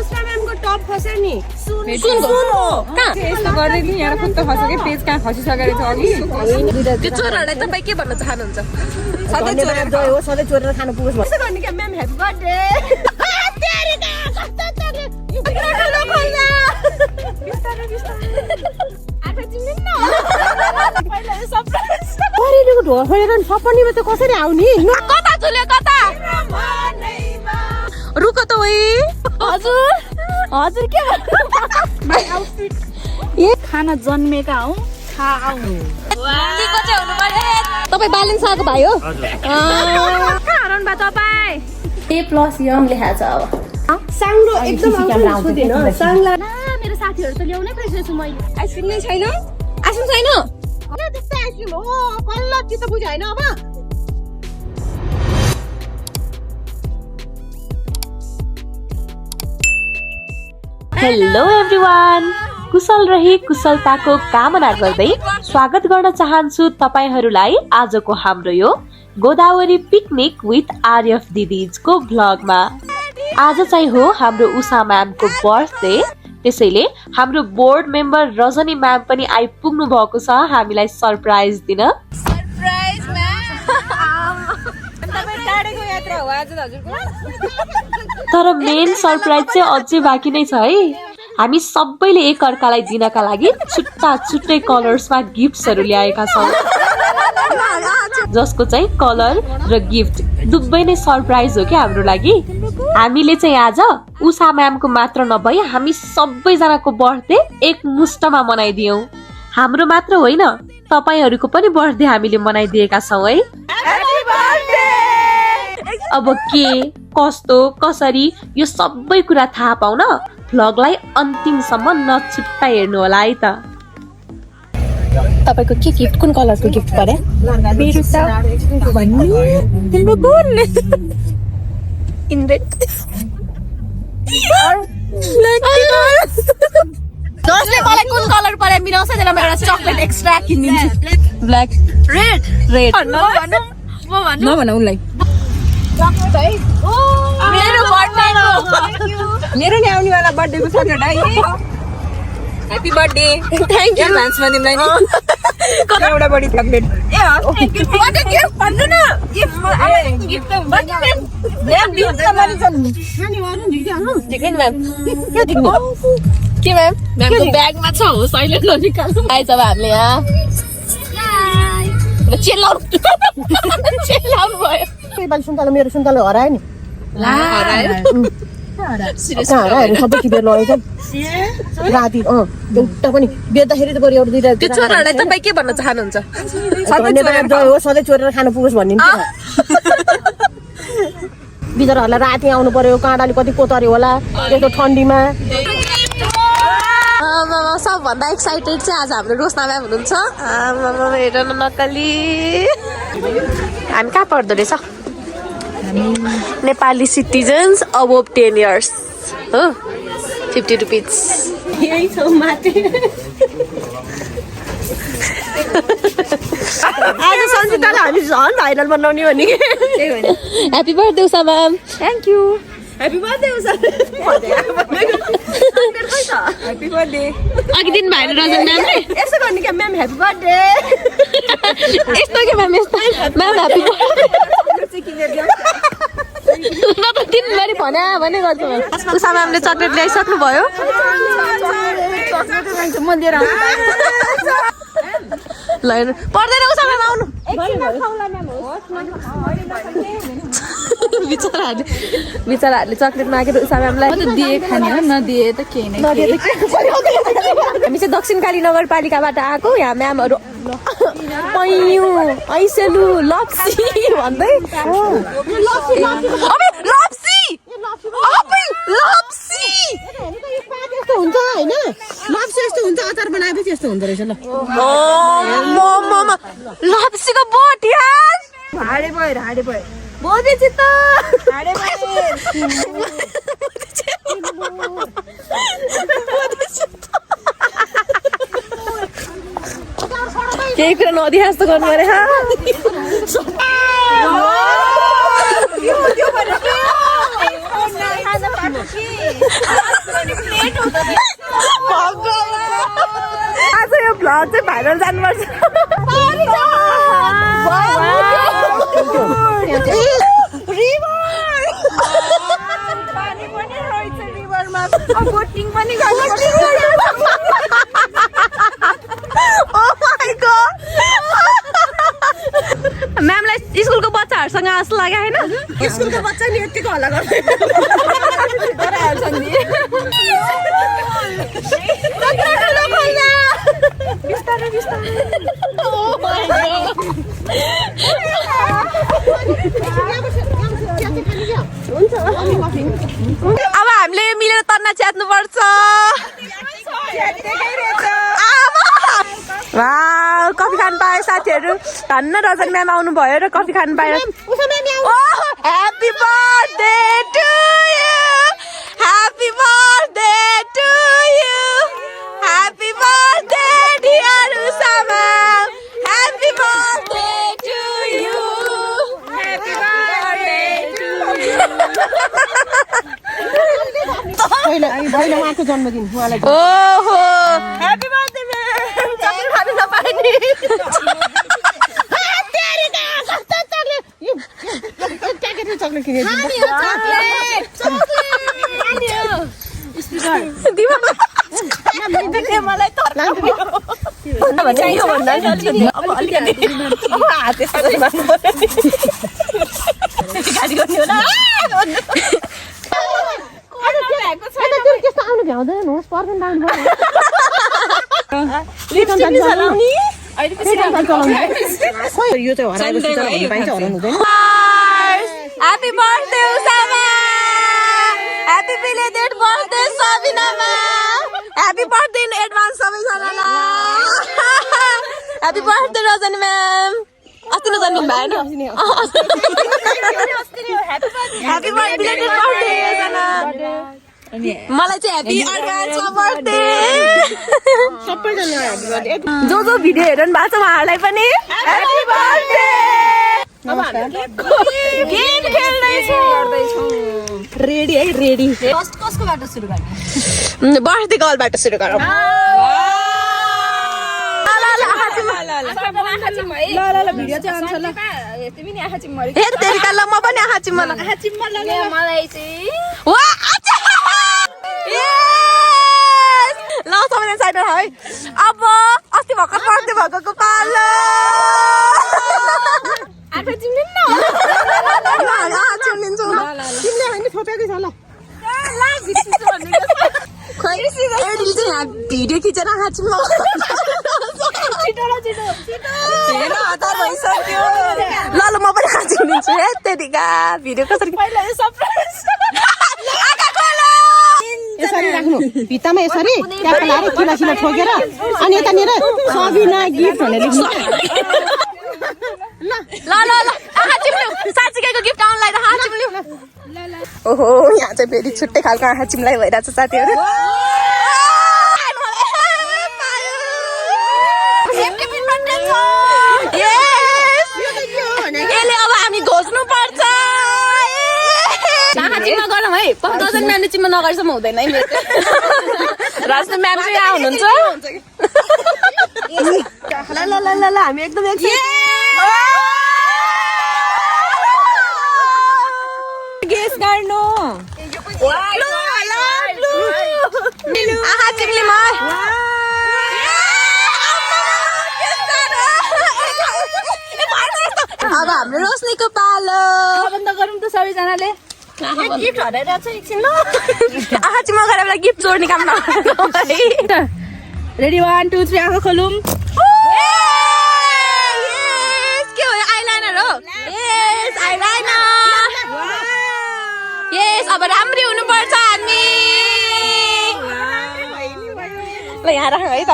Josna म्यामको top खस्यो नि सुन हो कहाँ यस्तो गर्दै नि यहाँ खुट्टा खस्यो कि पेज कहाँ खसिसकेको छ अघि त्यो चोरहरूलाई तपाईँ के भन्न चाहनुहुन्छ सधैँ चोरेर गयो हो सधैँ चोरेर खानु पुगोस् भन्नु गर्ने क्या म्याम ह्यापी बर्थडे ढोल खोलेर सपनीमा त कसरी आउने कता झुल्यो कता रुक त ओइ हजुर हजुर के ए खाना जन्मेका हौ खाऊ दिको चाहिँ हुनु पर्यो तपाईँ बालिन साको भाइ हो कहाँ हराउनु भयो तपाईँ A+ यङ लेखा छ अब साङ्लो एकदम आउँदैन साङ्ला मेरो साथीहरु त ल्याउनै पर्छ मैले आइसक्रिम नै छैन आइसक्रिम छैन त्यस्तै आइसक्रिम हो कल्ल चित्त बुझ्यो होइन अब हेलो एभ्रिवान कुशल रही कुशलताको कामना गर्दै स्वागत गर्न चाहन्छु तपाईहरुलाई आजको हाम्रो यो गोदावरी पिकनिक विथ आरएफ दिदीजको भ्लगमा। आज चाहिँ हो हाम्रो उषा म्यामको बर्थडे, त्यसैले हाम्रो बोर्ड मेम्बर रजनी म्याम पनि आइपुग्नु भएको छ हामीलाई सरप्राइज दिन। सरप्राइज म्याम तपाईँ टाढेको यात्रा हो आज हजुरको तर मेन सरप्राइज चाहिँ अझै बाँकी नै छ है। हामी सबैले एक अर्कालाई दिनका लागि छुट्टा छुट्टै कलर्समा गिफ्ट्सहरु ल्याएका छौं, जसको चाहिँ कलर र गिफ्ट दुवै नै सरप्राइज हो कि हाम्रो लागि। हामीले चाहिँ आज उषा म्यामको मात्र नभई हामी सबैजनाको बर्थडे एक मुष्टमा मनाइदियौं। हाम्रो मात्र होइन तपाईहरुको पनि बर्थडे हामीले मनाइदिएका छौं है। अब के कस्तो कसरी यो सबै कुरा थाहा पाउन भ्लगलाई अन्तिमसम्म नछुट्टाइ हेर्नु होला है त। तपाईको के गिफ्ट कुन कलरको गिफ्ट पर्यो? मेरो त भन्नु तिम्रो कुन इन्डेट जसले मलाई कुन कलर पर्यो मिलाउँछ त्यसलाई म एउटा चकलेट एक्स्ट्रा किनिदिन्छु। ब्ल्याक रेड रेड म भन्नु नभन उनलाई मेरो बर्थडे मेरो नि आउने वाला बर्थडेको चकलेट है। ह्यापी बर्थडे थ्यांक यू एडभान्समा तिमीलाई नि एउटा बडी चकलेट भन्नु न गिफ्ट के म्याम म्यामको ब्यागमा छ हो साइलेन्ट ननिकाल्नु आइज अब हामीले यहाँ चिल्लाउनु भयो सुन्तला मेरो सुन्तला हरायो नि हरायो सबै टिपेर लगेको राति एउटा पनि बेच्दाखेरि त बरु एउटा दुईटा त्यो चोरहरूलाई तपाईँ के भन्न चाहनुहुन्छ धन्यवाद हो सधैँ चोरेर खानु पुगोस् भनिदिन्छु बिचराहरूलाई राति आउनु पर्यो काँडाले कति कोतर्यो होला यस्तो ठन्डीमा। सबभन्दा एक्साइटेड चाहिँ आज हाम्रो रोशना म्याम हुनुहुन्छ। हेर न नक्कली हामी कहाँ पढ्दो रहेछ नेपाली सिटिजन्स अबोभ 10 years हो 50 रुपिस यही छ माथि आज सन्जितालाई हामी झन् भाइरल बनाउने हो नि। Happy birthday Usha ma'am. Thank you happy birthday Usha happy birthday अघि दिन भाइरल रजन म्यामले यसो गर्ने क्या म्याम ह्यापी बर्थडे यस्तो के म्याम यस्तो म्याम ह्यापी बर्थडे न त दिनभरि भने गर्छु। उषा म्यामले चकलेट ल्याइसक्नु भयो म लिएर ल पर्दैन उषा म्याम आउनु बिचराहरूले चकलेट मागेर उषा म्यामलाई दिए खाने हो नदिए त केही नै हामी चाहिँ दक्षिणकाली नगरपालिकाबाट आएको यहाँ म्यामहरू पैयु ऐसेलु लप्सी भन्दै यस्तो हुन्छ होइन लप्सी यस्तो हुन्छ अचार बनाएपछि यस्तो हुँदो रहेछ ल लप्सीको बोट यार हाडे भयो बोधे चित्त हाडे केही कुरा नदिए जस्तो गर्नु पऱ्यो आज यो भ्लग चाहिँ भाइरल जानुपर्छ म्यामलाई स्कुलको बच्चाहरूसँग जस्तो लाग्यो होइन स्कुलको बच्चा नि यतिको हल्ला गर्दै अब हामीले यो मिलेर तन्ना च्यात्नु पर्छ कफी खानु पायो साथीहरू धन्न रजनी म्याम आउनु भयो र कफी खानु पायो happy birthday to you happy birthday to you happy birthday dear Usha ma'am happy birthday to you happy birthday to पहिला उहाँको जन्मदिन उहाँलाई ओहो ह्याप्पी बर्थडे म्याम चक्लेट खानु नपाए नि चक्लेट किने मलाई गाडी गर्ने होला त्यस्तो आउनु भ्याउँदैन होस् पर्दैन लानु यो चाहिँ हराएपछि भन्नु पाइन्छ हराउनु हुँदैन Happy birthday Usama! Happy belated birthday Sabina! Happy birthday in advance सबैजनालाई Happy birthday Rajani ma'am! अस्ति नजन्मिनु भएन Happy birthday belated birthday Rajana! मलाई चाहिँ ह्यापी एडभान्समा बर्थडे सबैजना जो भिडियो हेर्नु भएको छ उहाँहरूलाई पनि ह्यापी बर्थडे गेम खेल्दैछौँ रेडी है रेडी कसको बाटो सुरु गर्ने बर्थडे गर्लबाट सुरु गरौँ ल भिडियो चाहिँ आउँछ ल तिमी नि आँखा चिम्मरी हेर तेरिका ल म पनि आँखा चिम्म आँखा चिम्म मलाई चाहिँ वा अच्छा ल सबैजना साइड है अब अस्ति भर्खर बर्थडे भएकोको पालो आँखा चिम्लिन न चिम्लिन्छौ तिमीले होइन छोपेकै छ ल खोइ एडिल चाहिँ यहाँ भिडियो खिचेर आँखा चिम्म हेर हतार भइसक्यो ल म पनि आँखा चिम्लिन्छु है त्यतिका भिडियो कसरी यसरी राख्नु भित्तामा यसरी ट्याप लाएर किला किला ठोकेर अनि यतानिर सबिना गिफ्ट भनेर लेख्नु ल आँखा चिम्ल्यौ साँच्चीकैको गिफ्ट आउनलाई आँखा चिम्ल्यौ ओहो यहाँ चाहिँ फेरि छुट्टै खालको आँखा चिम्लाइ भइरहेछ साथीहरू यसले अब हामी घोच्नु पर्छ आँखा चिम्मा गरौँ है 5000 म्यामले चिम्मा नगरेसम्म हुँदैन है मेरो राजन म्याम चाहिँ यहाँ हुनुहुन्छ ल हामी एकदम गेस गर्नु आँखा चिम्लीमा अब हाम्रो रोशनीको पालो बन्द गरौँ त सबैजनाले गिफ्ट हराइरहेको छ एकछिन ल आँखा चिम्मा गरेर बेला गिफ्ट जोड्ने काम नगर्नु है रेडी 1 2 3 आँखा खोलौँ के हो आइलाइनर हो यस आइलाइनर यस अब राम्री हुनुपर्छ हामी ल यहाँ राख है त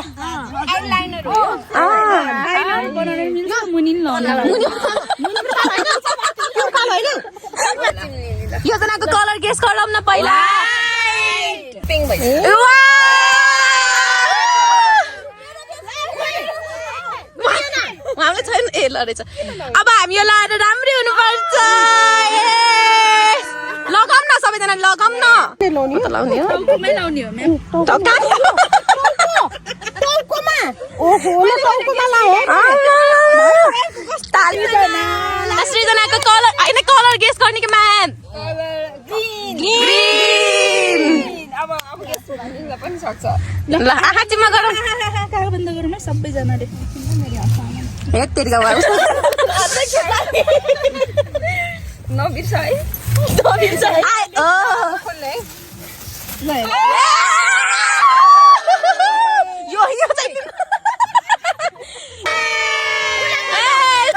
आइलाइनर हो आइलाइनर बनाउन मिल्छ मुनिन ल यो जनाको कलर गेस गरौँ न पहिला पिङ्क भइसक्यो उहाँले छैन ए ल रहेछ अब हामी यो लाएर राम्रै हुनुपर्छ लगाउँ न सबैजना लगाउँ न लाउने लाउने हो टाउकोमै लाउने हो म्याम टाउकोमा ओहो ल टाउकोमा लाए सृजनाको कलर होइन कलर गेस गर्ने कि म्याम ग्रीन अब गेस गर्न पनि सक्छ ल आँखा चिम्मा गरौँ कहाँ बन्द गरौँ है सबैजनाले हेट तेरिका भयो नबिर्स है यो चाहिँ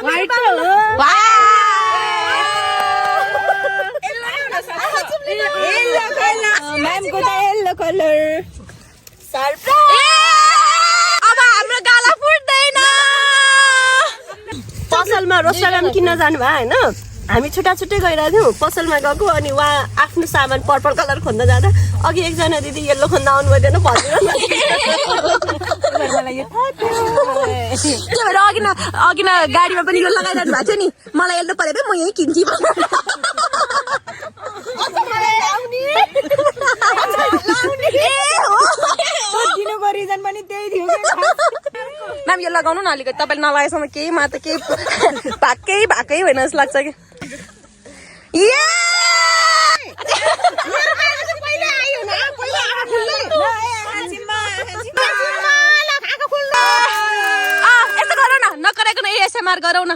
व्हाइट हो म्यामको त येल्लो कलर अब हाम्रो गाला फुट्दैन पसलमा रोस्टाराम किन्न जानु भयो होइन हामी छुट्टा छुट्टै गइरहेको थियौँ पसलमा गएको अनि उहाँ आफ्नो सामान पर्पल कलर खोज्न जाँदा अघि एकजना दिदी येल्लो खोज्न आउनु भएन भनिदिनु त्यही भएर अघि न गाडीमा पनि यो लगाइरहनु भएको थियो नि मलाई येल्लो परेर म यही किन्छु रिजन पनि त्यही थियो म्याम यो लगाउनु न अलिकति तपाईँले नलगाएसम्म केही मा त केही भाकै होइन जस्तो लाग्छ कि यस्तो गरौँ न नकराइकन एएसएमआर गरौँ न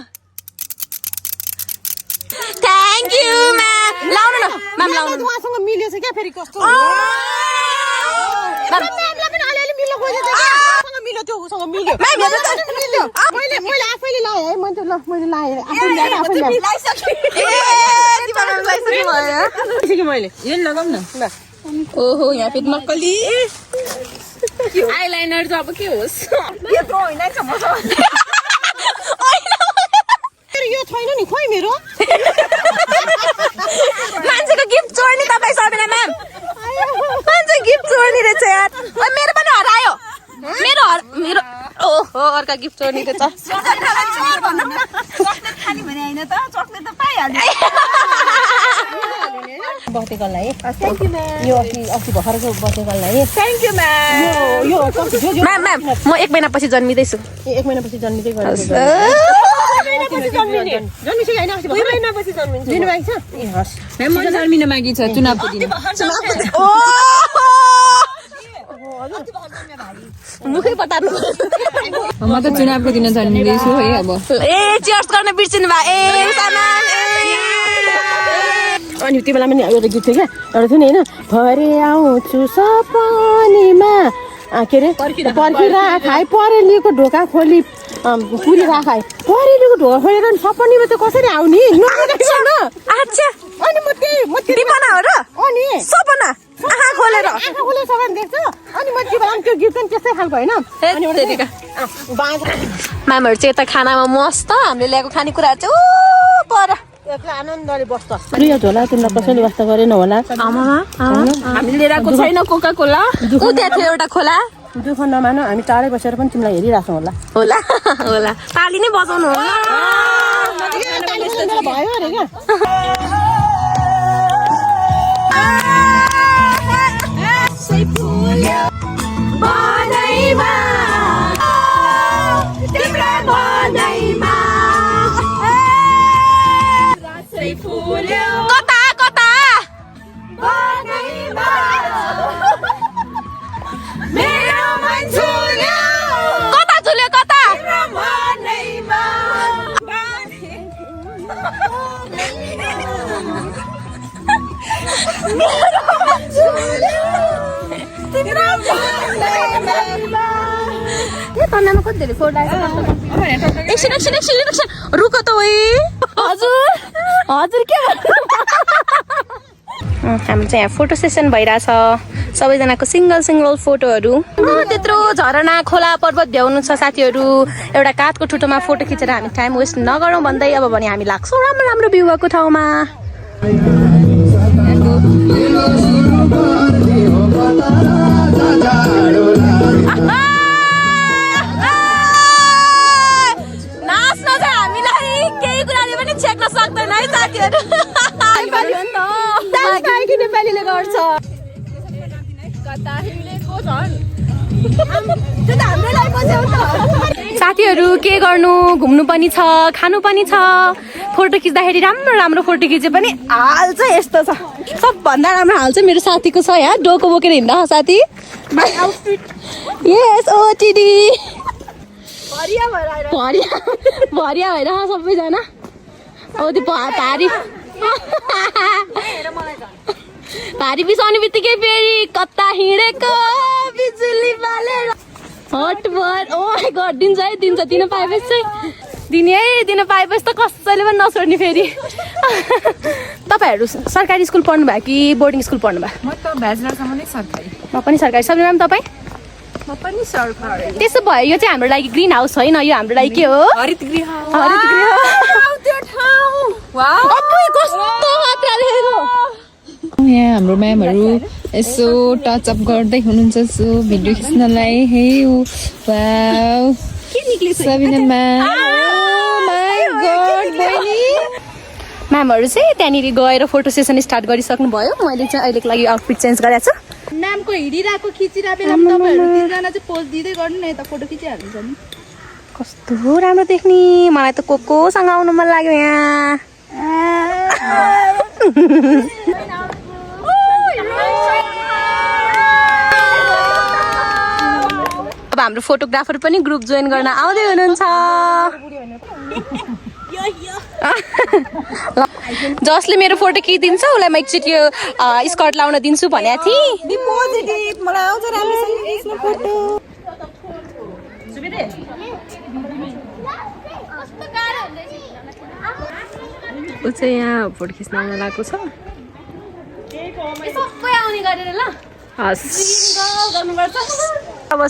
थ्याङ्क यू म्याम लाउनु न म्याम लाउनु उहाँसँग मिलेछ क्या फेरि कस्तो मिल्यो त्यो उसँग मिल्यो मैले आफैले लाएँ है मैले लाएँ मैले यो लगाउँ न ओहो यहाँ फेरि नक्कली आइलाइनर चाहिँ अब के होस् यो छैन नि खोइ मेरो मान्छेको गिफ्ट चोर्ने तपाईँ सबैले म्याम मान्छे गिफ्ट चोर्ने रहेछ यार मेरो पनि हरायो मेरो ओहो अर्का गिफ्ट चोर्ने रहेछ बर्थडेलाई यो अस्ति भर्खरको बर्थडेलाई थ्याङ्क यू म्याम यो म्याम म्याम म 1 महिनापछि जन्मिँदैछु 1 महिनापछि जन्मिँदै गरेको जन्मिसक्यो होइन अस्ति 2 महिनापछि जन्मिन्छ दिनुभएको छ ए हस् म्याम मैले जन्मिन मागी छ चुनावको दिन मुखै बताउनु म त चुनावको दिन जन्मिँदैछु है अब ए चियर्स गर्न बिर्सिनु भयो ए सामान अनि त्यो बेला पनि एउटा गीत थियो क्या एउटा थियो नि होइन भरे आउँछु सपनीमा के अरे पर्खिराखाए परेलीको ढोका खोली पुरिराखाए परेलीको ढोका खोलेर सपनीमा त कसरी आउने अच्छा अनि म दिपना हो र अनि सपना आँखा खोलेर सपना देख्छ अनि म त्यो बेला त्यो गीत पनि त्यस्तै खालको होइन म्यामहरू चाहिँ यता खानामा मस्त हामीले ल्याएको खानेकुराहरू चाहिँ पर आनन्दले बस्छ यो झोला तिमीलाई कसैले वास्ता गरेन होला हामीले लिएर आएको छैन कोका कोला ऊ त्यहाँ थियो एउटा खोला दुःख नमान हामी टाढै बसेर पनि तिमीलाई हेरिरहेछौँ होला होला होला ताली नै बजाउनु होला भयो अरे क्या कता कता कता झुल्यो कता एकछिन रुक त हजुर के हाम्रो चाहिँ यहाँ फोटो सेसन भइरहेछ सबैजनाको सिङ्गल फोटोहरू त्यत्रो झरना खोला पर्वत भ्याउनु छ साथीहरू एउटा काठको ठुटोमा फोटो खिचेर हामी टाइम वेस्ट नगरौँ भन्दै अब भने हामी लाग्छौँ राम्रो भ्यू भएको ठाउँमा नाच्न चाहिँ हामीलाई केही कुराले पनि छेक्न सक्दैन है साथीहरू साथीहरू के गर्नु, घुम्नु पनि छ, खानु पनि छ, फोटो खिच्दाखेरि राम्रो राम्रो फोटो खिचे पनि हाल चाहिँ यस्तो छ। सबभन्दा राम्रो हाल चाहिँ मेरो साथीको छ यहाँ, डोको बोकेर हिँड्दा साथी। यस ओटिडी भरिया भएर सबैजना। औ त्यो भारी बिसाउने बित्तिकै फेरि कता हिँडेको बिजुली बालेर हटभर। ओ माई गड, दिन्छ है, दिन्छ। दिन पाएपछि चाहिँ दिने है, दिन पाएपछि त कसैले पनि नछोड्ने फेरि। तपाईँहरू सरकारी स्कुल पढ्नु भयो कि बोर्डिङ स्कुल पढ्नु भयो? म त ब्याचलरसम्म नै सरकारी। म पनि सरकारी। सबै म्याम तपाईँ? म पनि सरकारी। त्यसो भयो, यो चाहिँ हाम्रो लागि ग्रिन हाउस होइन, यो हाम्रो लागि के हो? हरित गृह। त्यो ठाउँ कस्तो मात्राले यहाँ हाम्रो म्यामहरू यसो टचअप गर्दै हुनुहुन्छ, यसो भिडियो खिच्नलाई। हे वाउ, सबिना म्याम। म्यामहरू चाहिँ त्यहाँनिर गएर फोटो सेसन स्टार्ट गरिसक्नु भयो। मैले चाहिँ अहिलेको लागि आउटफिट चेन्ज गरेको छु। म्यामको हिँडिरहेको खिचिरहेको बेलामा तपाईँहरू तिनजना चाहिँ पोज दिँदै गर्नु न, यता फोटो खिचिहाल्नुहुन्छ नि। कस्तो राम्रो देख्ने, मलाई त कोसँग आउनु मन लाग्यो यहाँ। अब हाम्रो फोटोग्राफर पनि ग्रुप जोइन गर्न आउँदै हुनुहुन्छ। जसले मेरो फोटो खिचिदिन्छ उसलाई म एकचोटि यो स्कर्ट लाउन दिन्छु भनेको थिएँ। ऊ चाहिँ यहाँ फोटो खिच्न आउन लागेको छ। सबै आउने गरेर ल अब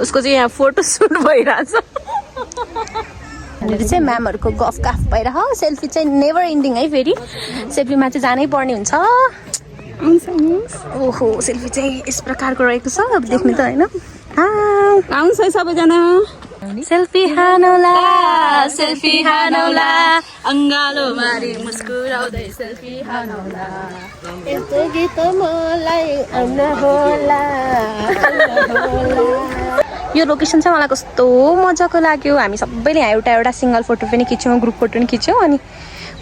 उसको चाहिँ यहाँ फोटो सुट भइरहेछ। यहाँनिर चाहिँ म्यामहरूको गफ गाफ भइरह। सेल्फी चाहिँ नेभर इन्डिङ है, फेरि सेल्फीमा चाहिँ जानै पर्ने हुन्छ। ओहो, सेल्फी चाहिँ यस प्रकारको रहेको छ, अब देख्ने त होइन। आउँछ सबैजना सेल्फी हानौला, सेल्फी हानौला, अङ्गालो मारी मुस्कुराउँदै सेल्फी हानौला, यस्तो गीत मलाई आउन होला। यो लोकेसन चाहिँ मलाई कस्तो मजाको लाग्यो। हामी सबैले यहाँ एउटा एउटा सिङ्गल फोटो पनि खिच्यौँ, ग्रुप फोटो पनि खिच्यौँ। अनि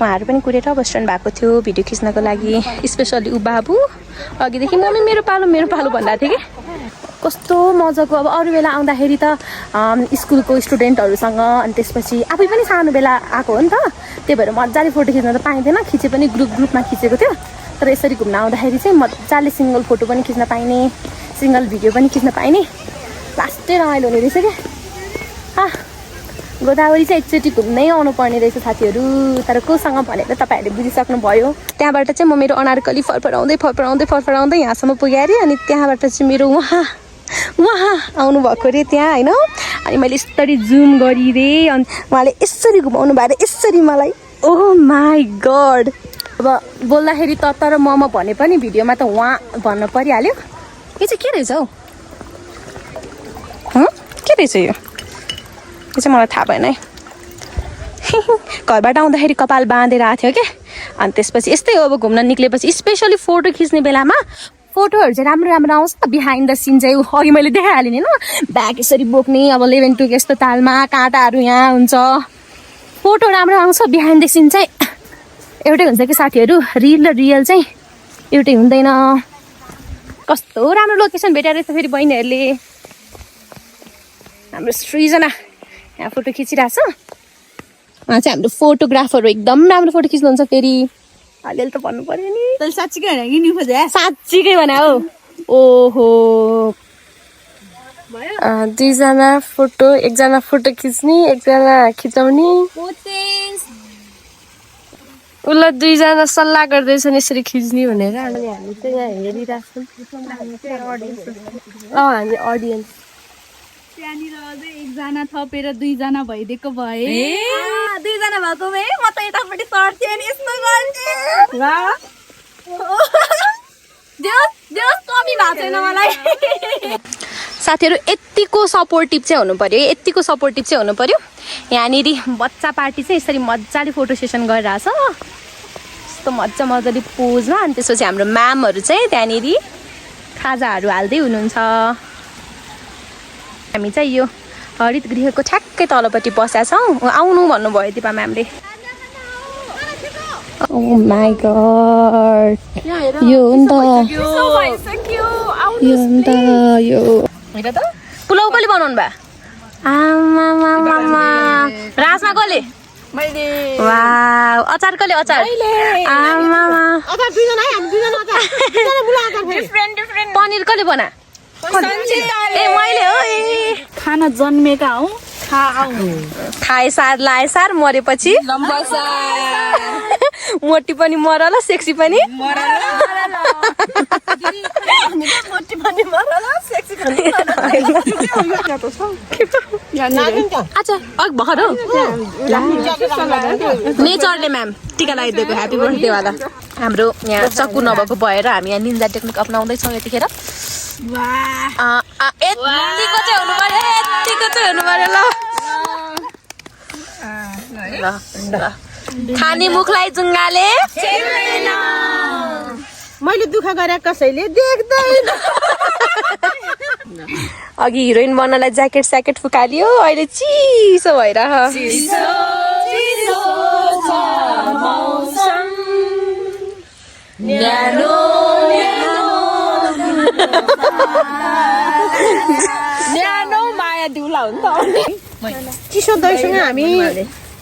उहाँहरू पनि कुरेर बस्नु भएको थियो भिडियो खिच्नको लागि। स्पेसली ऊ बाबु अघिदेखि मम्मी मेरो पालो भन्दा थियो कि। कस्तो मजाको। अब अरू बेला आउँदाखेरि त स्कुलको स्टुडेन्टहरूसँग, अनि त्यसपछि आफै पनि सानो बेला आएको हो नि त, त्यही भएर मजाले फोटो खिच्न त पाइँदैन। खिचे पनि ग्रुपमा खिचेको थियो। तर यसरी घुम्न आउँदाखेरि चाहिँ मजाले सिङ्गल फोटो पनि खिच्न पाइने, सिङ्गल भिडियो पनि खिच्न पाइने। लास्टै रमाइलो हुने रहेछ क्या। गोदावरी चाहिँ एकचोटि घुम्नै आउनु पर्ने रहेछ साथीहरू। तर कोसँग भनेर तपाईँहरूले बुझिसक्नुभयो। त्यहाँबाट चाहिँ म मेरो अनारकली फरफराउँदै यहाँसम्म पुगेँ अरे। अनि त्यहाँबाट चाहिँ मेरो उहाँ आउनुभएको अरे त्यहाँ होइन। अनि मैले यसरी जुम गरिदिएँ, अनि उहाँले यसरी घुमाउनु भयो अरे, यसरी मलाई। ओह माई गड। अब बोल्दाखेरि तर म भने पनि भिडियोमा त उहाँ भन्न परिहाल्यो। यो चाहिँ के रहेछ हौ? के रहेछ यो चाहिँ मलाई थाहा भएन है। घरबाट आउँदाखेरि कपाल बाँधेर आएको थियो क्या। अनि त्यसपछि यस्तै हो, अब घुम्न निक्लेपछि स्पेसली फोटो खिच्ने बेलामा फोटोहरू चाहिँ राम्रो राम्रो आउँछ। बिहाइन्ड द सिन चाहिँ अघि मैले देखाइहालेँ नि, ब्याग यसरी बोक्ने, अब 11 टुक यस्तो तालमा काँटाहरू यहाँ हुन्छ। फोटो राम्रो आउँछ, बिहाइन्ड द सिन चाहिँ एउटै हुन्छ कि साथीहरू। रिल र रियल चाहिँ एउटै हुँदैन। कस्तो राम्रो लोकेसन भेटेर रहेछ फेरि बहिनीहरूले। हाम्रो सृजना यहाँ फोटो खिचिरहेछ। उहाँ चाहिँ हाम्रो फोटोग्राफर हो, एकदम राम्रो फोटो खिच्नुहुन्छ। फेरि अलिअलि त भन्नु पर्यो नि। साँच्चीकै होइन कि नि खोजे? साँच्चीकै भने हो। ओहो, दुईजना फोटो, एकजना फोटो खिच्ने, एकजना खिचाउने। उसलाई दुईजना सल्लाह गर्दैछन् यसरी खिच्ने भनेर। अनि हामी चाहिँ यहाँ हेरिरहेछौँ। हामी अडियन्स। त्यहाँनिर अझै एकजना थपेर दुईजना भइदिएको भए, दुईजना भएको भए म त यतापट्टि सर्थेँ अनि यस्तो गर्थेँ। कमी भएको छैन मलाई। साथीहरू यत्तिको सपोर्टिभ चाहिँ हुनु पर्यो। यहाँनिर बच्चा पार्टी चाहिँ यसरी मजाले फोटो सेसन गरिरहेछ, यस्तो मजाले पोजमा। अनि त्यसपछि हाम्रो म्यामहरू चाहिँ त्यहाँनिर खाजाहरू हाल्दै हुनुहुन्छ। हामी चाहिँ यो हरित गृहको ठ्याक्कै तलपट्टि बसेका छौँ। आउनु भन्नुभयो दिपा म्यामले। Oh my god. यो हो नि त पुलाउ कसले बनाउनु भयो? आमा राजमा कसले? मैले वाउ अचार कसले? अचार आमा अचार दुईजना है, हामी दुईजना अचार दुईजना मुला अचार फेरि पनिर कसले बना? ए मैले हो। ए खाना जन्मेका हौ, खाए सार लाए सार मरेपछि मोटी पनि मरल सेक्सी पनि अच्छा अघि भर्खर हो नेचरले म्याम टिका लगाइदिएको ह्याप्पी बर्थडे वाला। हाम्रो यहाँ चक्कु नभएको भएर हामी यहाँ निन्जा टेक्निक अपनाउँदैछौँ यतिखेर। यतिको चाहिँ हुनु पर्यो, यतिको चाहिँ हुनु पर्यो। ल खाने मुखलाई जुङ्गाले मैले दुःख गरे कसैले देख्दैन। अघि हिरोइन बन्नलाई ज्याकेट स्याकेट फुकालियो, अहिले चिसो भइरह। माया दिउला हो नि त। चिसो दहीसँग हामी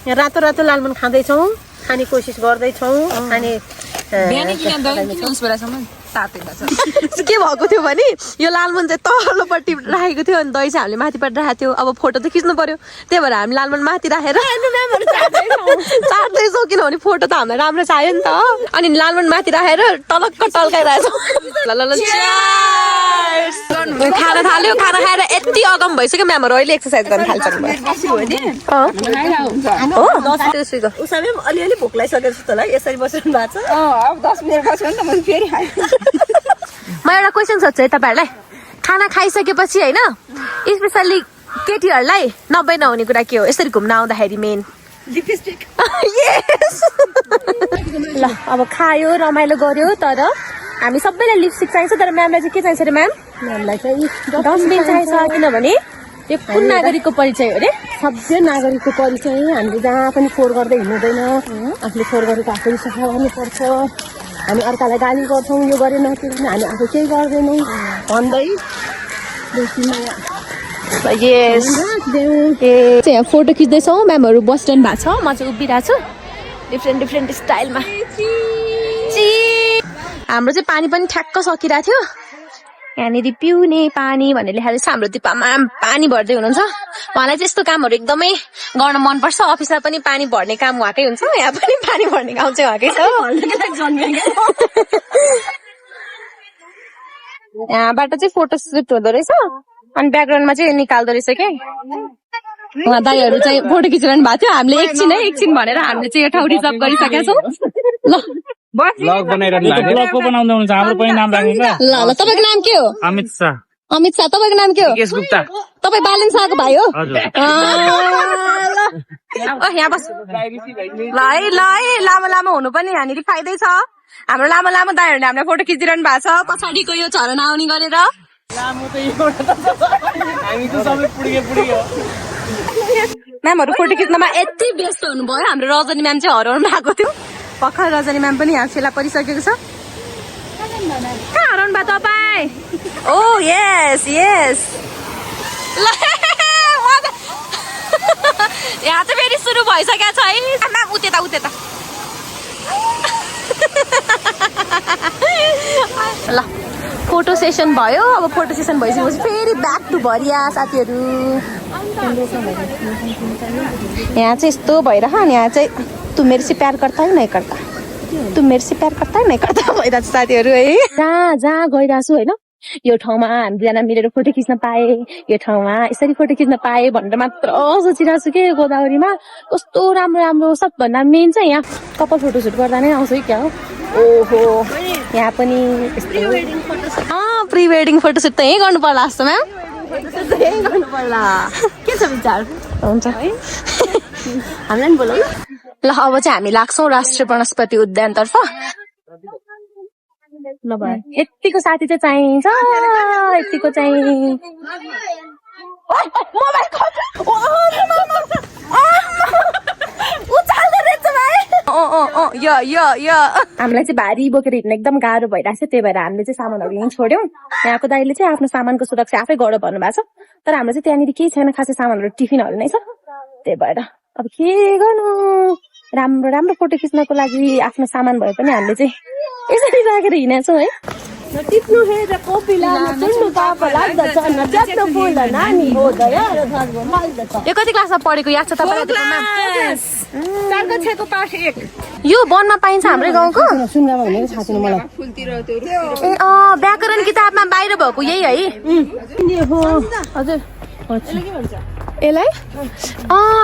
रातो रातो लालमन खाँदैछौँ, खाने कोसिस गर्दैछौँ। अनि के भएको थियो भने यो लालमन चाहिँ तल्लोपट्टि राखेको थियो अनि दही चाहिँ हामीले माथिपट्टि राखेको थियो। अब फोटो त खिच्नु पर्यो, त्यही भएर हामी लालमन माथि राखेर चाट्दैछौँ किनभने फोटो त हामीलाई राम्रो चाहियो नि त। अनि लालमन माथि राखेर टलक्क टल्काइरहेछौँ। खाना थाल्यो, खाना खाएर यति अगम भइसक्यो म्यामहरू अहिले एक्सर्साइज गर्न थाल्छन्। अलिअलि भोक लागिसकेको छु तँलाई, यसरी बसिरहनु भएको छ। अब 10 मिनट बस्यो भने त मैले फेरि खाएँ। म एउटा क्वेसन सोध्छु है तपाईँहरूलाई। खाना खाइसकेपछि होइन स्पेसल्ली केटीहरूलाई नब्बे नहुने कुरा के हो यसरी घुम्न आउँदाखेरि? Main lipstick. ल अब खायो रमाइलो गर्यो, तर हामी सबैलाई लिपस्टिक चाहिन्छ। तर म्यामलाई चाहिँ के चाहिन्छ अरे? म्याम हामीलाई चाहिँ डस्टबिन चाहिन्छ, किनभने यो कुन नागरिकको परिचय हो अरे? सभ्य नागरिकको परिचय। हामीले जहाँ पनि फोहोर गर्दै हिँड्दैन, आफूले फोहोर गरेको आफूले सफा गर्नुपर्छ। हामी अर्कालाई गाली गर्छौँ, यो गरेन त्यो गरेन, हामी आफू केही गर्दैनौँ भन्दै यहाँ फोटो खिच्दैछौँ। म्यामहरू बसिरहनु भएको छ, म चाहिँ उभिरहेको छु डिफ्रेन्ट स्टाइलमा। हाम्रो चाहिँ पानी पनि ठ्याक्क सकिरहेको थियो। यहाँनिर पिउने पानी भनेर लेखाएको छ। हाम्रो दिपा म्याम पानी भर्दै हुनुहुन्छ। उहाँलाई चाहिँ यस्तो कामहरू एकदमै गर्न मनपर्छ। अफिसमा पनि पानी भर्ने काम उहाँकै हुन्छ, यहाँ पनि पानी भर्ने काम चाहिँ उहाँकै छ। यहाँबाट चाहिँ फोटो सुट हुँदो रहेछ अनि ब्याकग्राउन्डमा चाहिँ निकाल्दो रहेछ क्या। उहाँ दाइहरू चाहिँ फोटो खिचिरहनु भएको थियो। हामीले एकछिन भनेर हामीले चाहिँ यो ठाउँ रिजर्भ गरिसकेका छौँ। ल ब्लग बनाइरहनु भएको ब्लगको बनाउँदै हुनुहुन्छ। हाम्रो पनि नाम राख्नुहुन्छ। ल तपाईँको नाम के हो? अमित शाह। अमित शाह। तपाईँको नाम के हो? केश गुप्ता। तपाईँ बालन शाहको भाइ हो? हजुर। यहाँ बस ल है लामो लामो हुनु पनि यहाँनिर फाइदै छ। हाम्रो लामो लामो दाइहरूले हामीलाई फोटो खिचिरहनु भएको छ। पछाडिको यो झरना आउने गरेर म्यामहरू फोटो खिच्नमा यति व्यस्त हुनुभयो। हाम्रो रजनी म्याम चाहिँ हराउनु भएको थियो। भर्खर रजनी म्याम पनि यहाँ फेला परिसकेको छ। कहाँ हराउनु भयो तपाईँ? ओ यस यहाँ चाहिँ फेरि सुरु भइसकेको छ है। म्याम उते त ल फोटो सेसन भयो। अब फोटो सेसन भइसकेपछि फेरि ब्याक टु भरिया साथीहरू। यहाँ चाहिँ यस्तो भइरह अनि यहाँ चाहिँ तु मेरे से प्यार करता है नहीं करता, तु मेरे से प्यार करता है नहीं करता भइरहेको छ साथीहरू है। जहाँ गइरहेको छु होइन यो ठाउँमा हामी दुईजना मिलेर फोटो खिच्न पाए, यो ठाउँमा यसरी फोटो खिच्न पाए भनेर मात्र सोचिरहेको छु कि गोदावरीमा कस्तो राम्रो राम्रो। सबभन्दा मेन चाहिँ यहाँ कपाल फोटोसुट गर्दा नै आउँछ कि क्या हो। ओहो यहाँ पनि प्री वेडिङ फोटोसुट त यहीँ गर्नु पर्ला जस्तो म्याम। यहीँ गर्नु पर्ला। के छ विचार? हुन्छ हामीलाई नि बोलाउनु। ल अब चाहिँ हामी लाग्छौँ राष्ट्रिय वनस्पति उद्यानतर्फ। ल भयो यतिको साथी चाहिँ चाहिन्छ यतिको चाहिँ हामीलाई चाहिँ भारी बोकेर हिँड्न एकदम गाह्रो भइरहेको छ त्यही भएर हामीले चाहिँ सामानहरू यहीँ छोड्यौँ यहाँको दाइले चाहिँ आफ्नो सामानको सुरक्षा आफै गर भन्नुभएको छ तर हाम्रो चाहिँ त्यहाँनिर केही छैन खासै सामानहरू टिफिनहरू नै छ त्यही भएर अब के गर्नु राम्रो राम्रो फोटो खिच्नको लागि आफ्नो सामान भए पनि हामीले चाहिँ यसरी राखेर हिँडेको छौँ है टिप्नु हेर कोपिला सुन्नु पाप लाग्दछ नच्यात्नु फुल नानी हो दया र धर्म लाग्दछ यो कति क्लासमा पढेको याद छ तपाईँलाई यो वनमा पाइन्छ हाम्रै गाउँको सुनगामा भनेको थाहा छैन मलाई व्याकरण किताबमा बाहिर भएको यही है हजुर यसलाई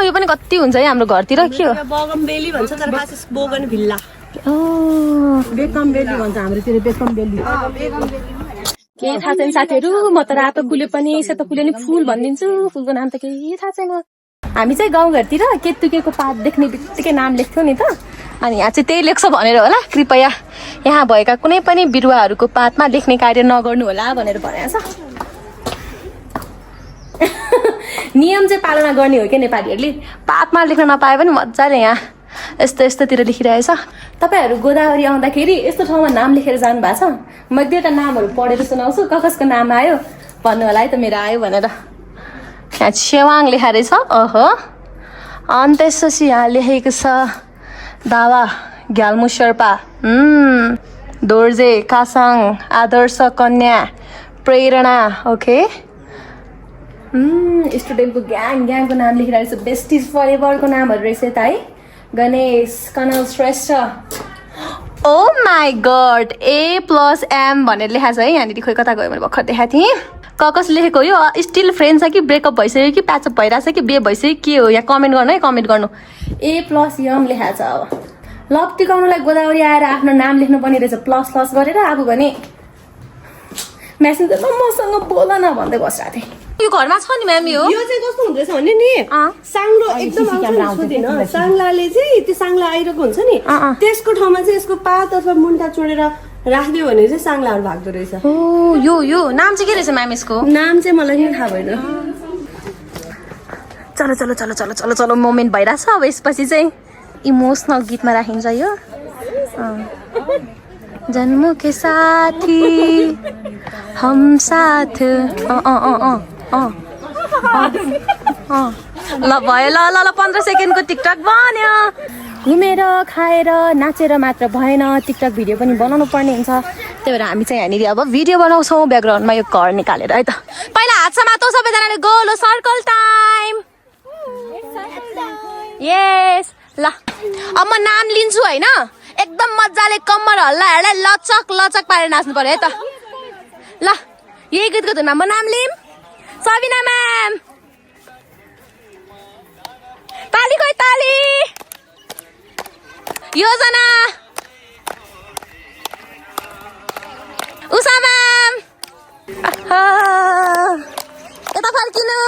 यो पनि कति हुन्छ है हाम्रो घरतिर के हो बगमबेली भन्छ तर खास बोगनभिल्ला बेकम बेली भन्छ हाम्रोतिर बेकम बेली केही थाहा छैन साथीहरू म त रातो फुले पनि सेतो फुले नि फुल भनिदिन्छु फुलको नाम त केही थाहा छैन हामी चाहिँ गाउँघरतिर केतुकेको पात देख्ने बित्तिकै नाम लेख्थ्यौँ नि त अनि यहाँ चाहिँ त्यही लेख्छ भनेर होला कृपया यहाँ भएका कुनै पनि बिरुवाहरूको पातमा लेख्ने कार्य नगर्नु होला भनेर भनेको छ नियम चाहिँ पालना गर्ने हो क्या नेपालीहरूले पातमा लेख्न नपाए पनि मजाले यहाँ यस्तो यस्तोतिर लेखिरहेछ तपाईँहरू गोदावरी आउँदाखेरि यस्तो ठाउँमा नाम लेखेर जानु भएको छ म एक दुईवटा नामहरू पढेर सुनाउँछु कसको नाम आयो भन्नु होला है त मेरो आयो भनेर यहाँ छेवाङ लेखा रहेछ ओहो अनि त्यसपछि यहाँ लेखेको छ दावा ग्याल्मु शेर्पा दोर्जे कासाङ आदर्श कन्या प्रेरणा ओके स्टुडेन्टको ग्याङको नाम लेखिरहेको छ बेस्टिज फर एभरको नामहरू रहेछ त है गणेश कनल श्रेष्ठ ओ माई गड A+M भनेर लेखा छ है यहाँनिर खोइ कता गयो मैले भर्खर देखाएको थिएँ कसले लेखेको यो स्टिल फ्रेन्ड छ कि ब्रेकअप भइसक्यो कि प्याचअप भइरहेछ कि बे भइसक्यो के हो यहाँ कमेन्ट गर्नु है कमेन्ट गर्नु A+M लेखा छ अब लभ टिकाउनुलाई गोदावरी आएर आफ्नो नाम लेख्नु पर्ने रहेछ प्लस प्लस गरेर अब भने मेसेन्जरमा मसँग बोल न भन्दै बसिरहेको थिएँ यो घरमा छ नि म्याम यो चाहिँ कस्तो हुँदैछ भने नि साङ्लो एकदम आउँछ साङ्लाले चाहिँ त्यो साङ्ला आइरहेको हुन्छ नि त्यसको ठाउँमा चाहिँ यसको पात अथवा मुन्टा चोडेर राखिदियो भने चाहिँ साङ्लाहरू भाग्दो रहेछ ओ यो नाम चाहिँ के रहेछ म्याम यसको नाम चाहिँ मलाई नि थाहा भएन चलो चलो चलो चलो चलो चलो मोमेन्ट भइरहेछ अब यसपछि चाहिँ इमोसनल गीतमा राखिन्छ यो जन्म के साथी हम साथ ल भयो ल ल 15 सेकेन्डको टिकटक बन्यो घुमेर खाएर नाचेर मात्र भएन टिकटक भिडियो पनि बनाउनु पर्ने हुन्छ त्यही भएर हामी चाहिँ यहाँनिर अब भिडियो बनाउँछौँ ब्याकग्राउन्डमा यो घर निकालेर है त पहिला हात समातौ सबैजनाले गोलो सर्कल टाइम यस ल अब म नाम लिन्छु होइन एकदम मजाले कम्मर हल्लाएर लचक लचक पारेर नाच्नु पर्यो है त ल यही गीतको धुनमा म नाम लिम सबिना म्याम ताली खोइ ताली योजना उषा म्याम यता फर्किनु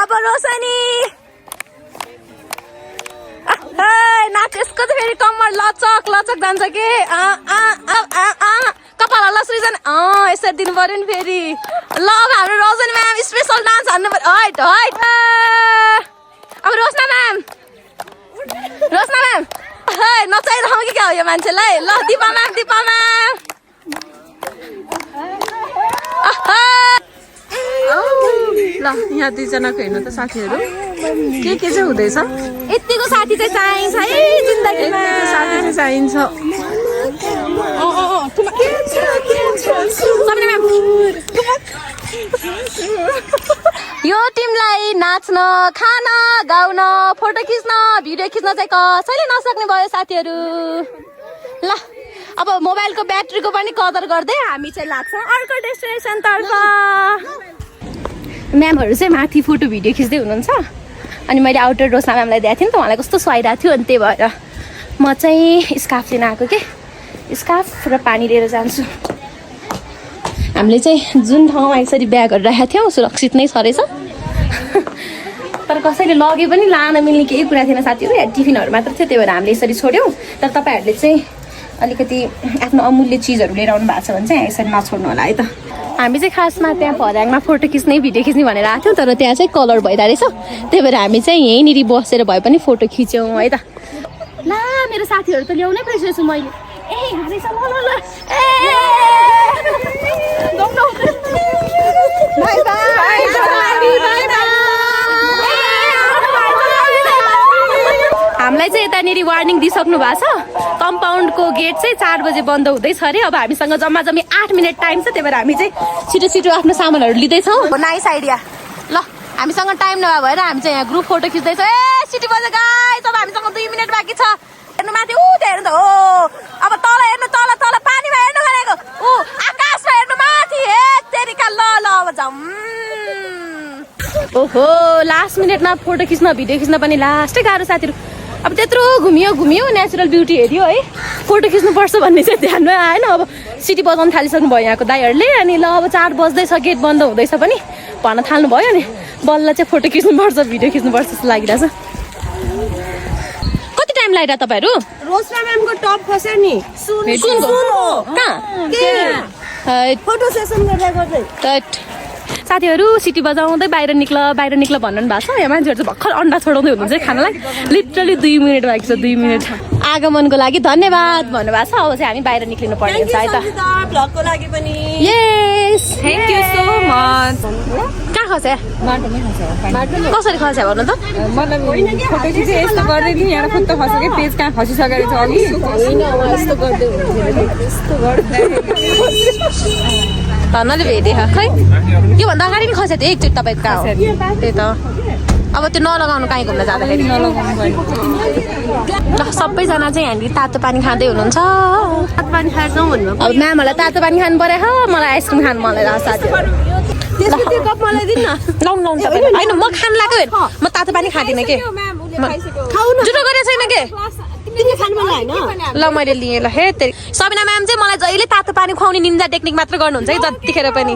अब रोशनी नाच यसको चाहिँ फेरि कम्मर लचक लचक जान्छ कि कपाल हल्ला सृजन यसरी दिनु पर्यो नि फेरि ल अब हाम्रो रोशनी म्याम स्पेसल डान्स हान्नु पर्यो हैट हैट अब रोशना म्याम नचाइरहँ कि क्या हो यो मान्छेलाई ल दिपा म्याम ल यहाँ दुईजनाको हेर्नु त साथीहरू के चाहिँ हुँदैछ यतिको साथी चाहिँ चाहिन्छ है जिन्दगीमा साथी चाहिँ चाहिन्छ यो टिमलाई नाच्न खान गाउन फोटो खिच्न भिडियो खिच्न चाहिँ कसैले नसक्ने भयो साथीहरू ल अब मोबाइलको ब्याट्रीको पनि कदर गर्दै हामी चाहिँ लाग्छौँ अर्को डेस्टिनेसन तर्फ म्यामहरू चाहिँ माथि फोटो भिडियो खिच्दै हुनुहुन्छ अनि मैले आउटर रोशना म्यामलाई दिएको थिएँ नि त उहाँलाई कस्तो सुहाइरहेको थियो अनि त्यही भएर म चाहिँ स्कार्फ लिन आएको के स्कार्फ र पानी लिएर जान्छु हामीले चाहिँ जुन ठाउँमा यसरी ब्यागहरू राखेको थियौँ सुरक्षित नै छ रहेछ तर कसैले लगे पनि लान मिल्ने केही कुरा थिएन साथीहरू या टिफिनहरू मात्र थियो त्यही भएर हामीले यसरी छोड्यौँ तर तपाईँहरूले चाहिँ अलिकति आफ्नो अमूल्य चिजहरू लिएर आउनु भएको छ भने चाहिँ यसरी नछोड्नु होला है त। हामी चाहिँ खासमा त्यहाँ फर्याङमा फोटो खिच्ने भिडियो खिच्ने भनेर आएको थियौँ, तर त्यहाँ चाहिँ कलर भइरहेको रहेछ, त्यही भएर हामी चाहिँ यहीँनिर बसेर भए पनि फोटो खिच्यौँ है त। ला मेरो साथीहरू त ल्याउनै बिर्सेछु मैले। ए हारेछ ल ल ल ए बाई बाई हामीलाई चाहिँ यतानिर वार्निङ दिइसक्नु भएको छ। कम्पाउन्डको गेट चाहिँ 4 बजे बन्द हुँदैछ अरे। अब हामीसँग जम्मा जम्मी 8 मिनट टाइम छ, त्यही भएर हामी चाहिँ छिटो छिटो आफ्नो सामानहरू लिँदैछौँ। Nice idea. ल हामीसँग टाइम नभए भएर हामी चाहिँ यहाँ ग्रुप फोटो खिच्दैछौँ। ए सिटी बजे गाइस, अब हामीसँग 2 मिनट बाँकी छ। हेर्नु माथि ऊ त्यहाँ हेर्नु त हो, अब तल हेर्नु, तल तल पानीमा हेर्नु भनेको, ऊ आकाशमा हेर्नु माथि। हे तेरिका ल ल अब जाउँ। ओहो लास्ट मिनटमा फोटो खिच्न भिडियो खिच्न पनि लास्टै गाह्रो साथीहरू। अब त्यत्रो घुमियो नेचुरल ब्युटी हेऱ्यो है, फोटो खिच्नुपर्छ भन्ने चाहिँ ध्यानमा आएन। अब सिटी बजाउनु थालिसक्नु भयो यहाँको दाइहरूले। अनि ल अब 4 बज्दैछ, गेट बन्द हुँदैछ पनि भन्न थाल्नु भयो। नि बल्ल चाहिँ फोटो खिच्नुपर्छ भिडियो खिच्नुपर्छ जस्तो लागिरहेछ। कति टाइम लाग्यो तपाईँहरू? रोस्ना म्यामको टप खस्यो नि कहाँ फोटो सेसन गर्दै साथीहरू सिटी बजाउँदै बाहिर निक्ल भन्नु भएको छ। यहाँ मान्छेहरू चाहिँ भर्खर अन्डा छोडाउँदै हुनुहुन्छ खानालाई। लिटरली 2 मिनट बाँकी छ, 2 मिनट। आगमनको लागि धन्यवाद भन्नुभएको छ। अब चाहिँ हामी बाहिर निक्लिनु पर्ने हुन्छ है त। भ्लगको लागि पनि यस थ्याङ्क यू सो मच। कहाँ खस्या? कसरी खस्या भन्नु त? मलाई फोटो खिचे यस्तो गर्दै थिएँ, यहाँ खुट्टा खस्यो कि पेज कहाँ खसिसकेको छ अघि। धनले भेटेँ खै योभन्दा अगाडि नि खस्या थियो एकचोटि तपाईँको कहाँ हो? त्यही त अब त्यो नलगाउनु कहीँ घुम्न जाँदाखेरि। ल सबैजना चाहिँ यहाँनिर तातो पानी खाँदै हुनुहुन्छ। तातो पानी खाएर जाउँ भन्नु। अब म्यामहरूलाई तातो पानी खानु पर्यो, मलाई आइसक्रिम खानु मन लाग्छ साथीहरू। त्यसको त्यो कप मलाई दिनु न। लाउनु होइन म खानु लाग्यो, म तातो पानी खाँदिनँ के। जुटो गरेको छैन के तिमीले खानु मन लाग्यो ल मैले लिएँ। ल हे तेरि सबिना म्याम चाहिँ मलाई जहिले तातो पानी खुवाउने निन्जा टेक्निक मात्र गर्नुहुन्छ है। जतिखेर पनि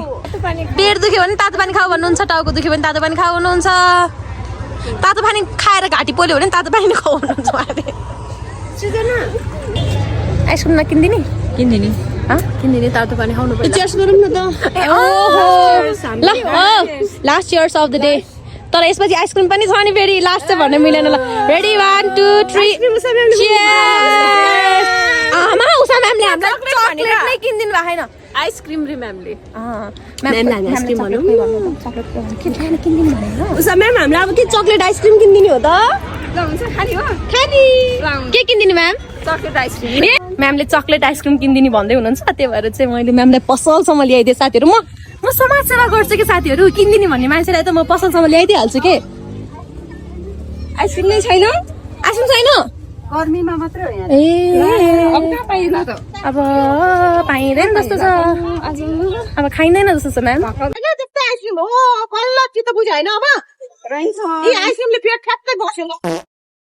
पेट दुख्यो भने तातो पानी खाऊ भन्नुहुन्छ, टाउको दुख्यो भने तातो पानी खाऊ भन्नुहुन्छ, तातो पानी खाएर घाँटी पोल्यो भने तातो पानी खाऊ भन्नुहुन्छ उहाँले। आइसक्रिम नकिन्दिने किन्दिने तातो पानी खाउनु पर्छ। चेयर्स गरौँ न त। ल last years of the day. तर यसपछि आइसक्रिम पनि छ नि फेरि, लास्ट चाहिँ भन्नु मिलेन। ल रेडी 1 2 3 चियर्स। आमा उषा म्यामले हामीलाई चकलेट नै किनिदिनु भएको छैन। आइसक्रिम रे म्यामले। उषा म्याम हामीलाई अब के चक्लेट आइसक्रिम किनिदिने हो त? के किनिदिनु म्याम? Chocolate ice cream. म्यामले चकलेट आइसक्रिम किनिदिने भन्दै हुनुहुन्छ, त्यही भएर चाहिँ मैले म्यामलाई पसलसम्म ल्याइदिएँ साथीहरू। म समाज सेवा गर्छु कि साथीहरू, किनिदिने भन्ने मान्छेलाई त म पसलसम्म ल्याइदिइहाल्छु के। आइसक्रिम नै छैन? आइसक्रिम छैन? गर्मीमा मात्र हो यहाँ। अब पाइँदैन जस्तो छ, अब खाइँदैन जस्तो छ म्याम। आइसक्रिम हो कल्ल चित्त बुझ्यो होइन? अब आइसक्रिमले पेट ठ्याक्कै बस्यो।